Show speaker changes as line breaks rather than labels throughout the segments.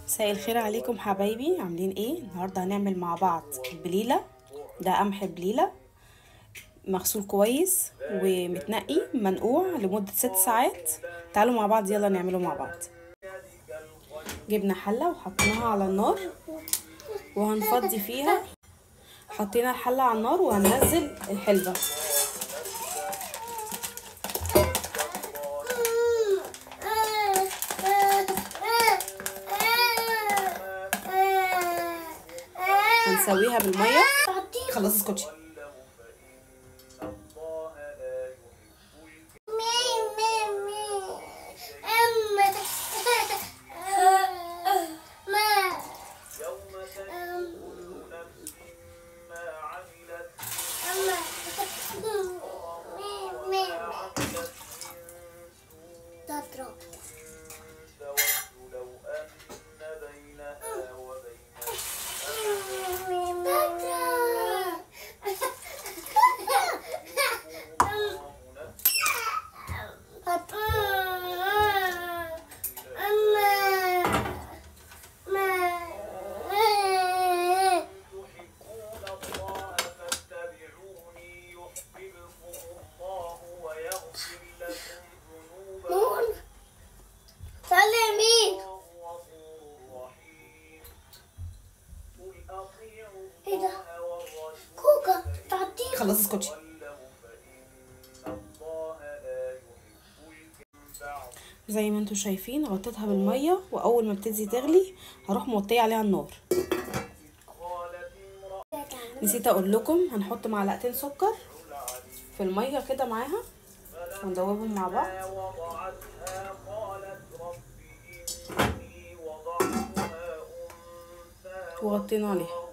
مساء الخير عليكم حبايبي، عاملين ايه؟ النهارده هنعمل مع بعض البليله. ده قمح بليلة مغسول كويس ومتنقي منقوع لمدة 6 ساعات. تعالوا مع بعض يلا نعمله مع بعض. جبنا حله وحطيناها على النار وهنفضي فيها. حطينا الحلة على النار وهننزل الحلبة. هنسويها بالمية. خلاص اسكتي. خلاص اسكتي. زي ما انتم شايفين غطيتها بالمية، واول ما بتبتدي تغلي هروح موطيه عليها النار. نسيت اقول لكم هنحط معلقتين سكر في المية كده معاها وندوبهم مع بعض. وغطينا عليها.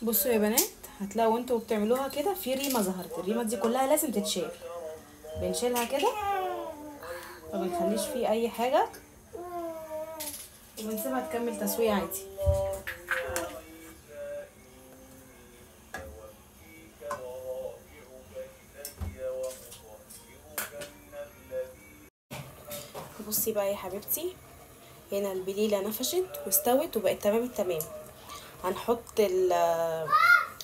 بصوا يا بنات، هتلاقوا انتوا بتعملوها كده في ريمه ظهرت. الريمه دي كلها لازم تتشال، بنشيلها كده ما بنخليش فيه اي حاجة وبنسيبها تكمل تسويه عادي. بصي بقى يا حبيبتي، هنا البليله نفشت واستوت وبقت تمام التمام.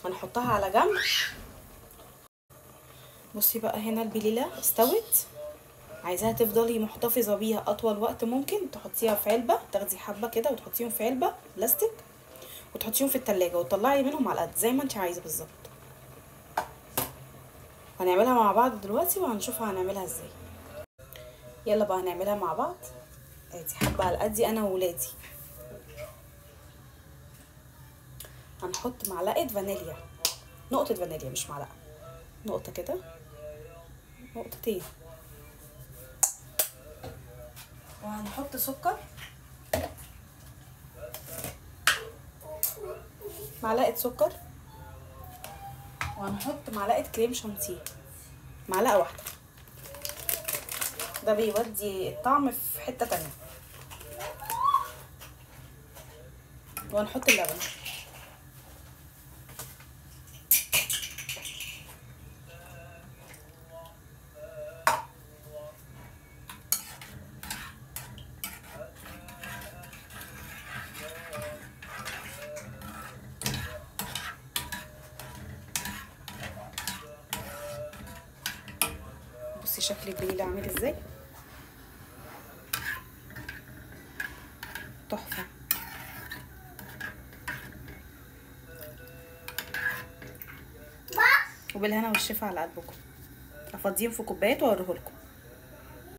هنحطها على جنب. بصي بقى هنا البليله استوت، عايزاها تفضلي محتفظة بيها اطول وقت ممكن. تحطيها في علبة، تاخدي حبه كده وتحطيهم في علبة بلاستيك وتحطيهم في التلاجة وتطلعي منهم على قد زي ما انت عايزه بالظبط. هنعملها مع بعض دلوقتي وهنشوفها هنعملها ازاي. يلا بقى هنعملها مع بعض. ادي حبه على قدي انا وولادي. هنحط معلقه فانيليا، نقطة فانيليا مش معلقه، نقطة كده، نقطتين. وهنحط سكر، معلقه سكر، وهنحط معلقه كريم شانتيه، معلقه واحدة. ده بيودي الطعم في حتة تانية. وهنحط اللبن. بصي شكل البليله عامل ازاي، تحفة. وبالهنا والشفا على قلبكم. افضيهم في كوبايات واوريهولكم.